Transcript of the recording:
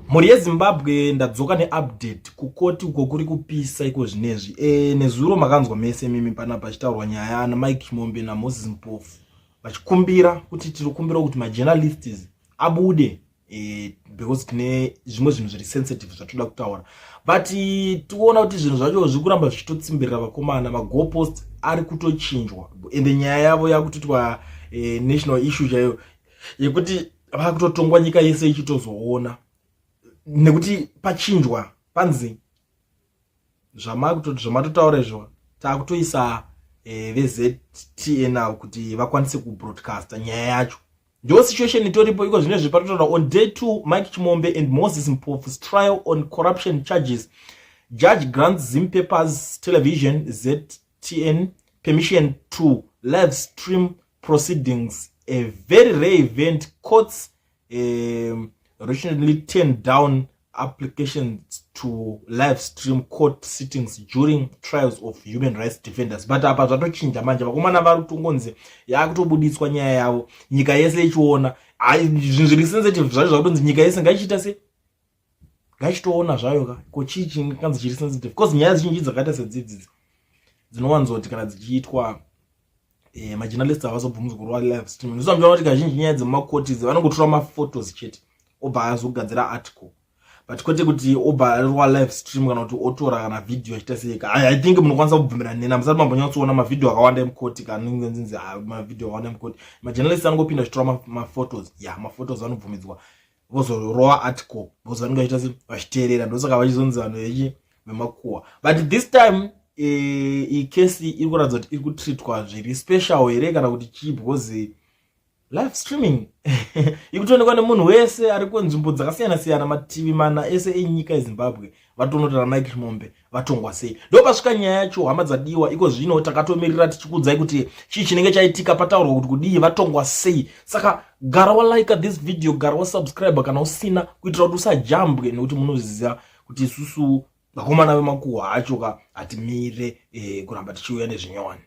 Mhuri yeZimbabwe, ndadzoka neupdate. Kukoti uko kuri kupisa iko zvinezvi. Nezuro makanzwa mese mimi panapa pachitaurwa nyaya naMike Chimombe naMoses Mpofu vachikumbira kuti tiri kukumbira kuti majournalists abude because tine zvimwe zvinhu zviri sensitive zvatoda kutaura, but tiona kuti zvinhu zvacho zviri kuramba zvichitotsimbirira vakomana. Magoalpost ari kutochinjwa, ende nyaya yavo yakutoitwa national issue chaiyo, yekuti vakutotongwa nyika yese ichitozoona, nekuti pachinjwa, panzi zvamatotaura izvo, taakutoisa veZTN avo kuti vakwanise kubroadcasta nyaya yacho. Ndo situation itoripo iko zvinezvi patotaura. On day 2, Mike Chimombe and Moses Mpofu's trial on corruption charges, judge grants Zimpapers Television, ZTN, permission to live stream proceedings, a very rare event. Courts recently turned down applications to live stream court sittings during trials of human rights defenders, but apa zvatochinja manje. Vakomana vari kutongonzi yaakutobuditswa nyaya yavo, nyika yese ichiona. Zvinhu zviri sensitive zvacho zvakutonzi nyika yese ngaichiita se ngaichitoona zvayo ka. Ko chii chinganzi chiri sensitive? Because nyaya zhinji dzakaita sedzidzidzi dzinowanzoti kana dzichiitwa, majournalist havazobvumidzwa kurova live streaming. Ndosaka kuti kazhinji nyaya dzemumakoti idzi vanongotora maphotos chete, obva azogadzira article, but kwete kuti obva arova live stream kana kuti otora kana vhidhiyo achiita sei. I think munokwanisa kubvumirana nena, musati mambonyatsoona mavhidhiyo akawanda emukoti kanonzinzi mavhidhiyo akawanda emukoti. Majournalist anongopinda achitora maphotos ya maphotos anobvumidzwa, vozorova article because vanenge vachiita se vachiteerera. Ndosaka vachizonzi vanhu vechi vemakuhwa. But this time iyi kesi iri kuratidza kuti iri kutreatwa zviri special here kana kuti chii? Because live streaming ikutoonekwa nemunhu wese ari kunzvimbo dzakasiyana siyana, mativi mana ese enyika yeZimbabwe. Vatonotara Mike Chimombe vatongwa sei. Ndo pasvika nyaya yacho, hama dzadiwa. Iko zvino takatomirira tichikuudzai kuti chii chinenge chaitika, pataurwa kuti kudii, vatongwa sei. Saka gara walike this video, gara wasubscribe kana usina, kuitira kuti usajambwe, nekuti munoziva kuti isusu vakomana vemakuhwa acho ka hatimire kuramba tichiuya nezvinyowani.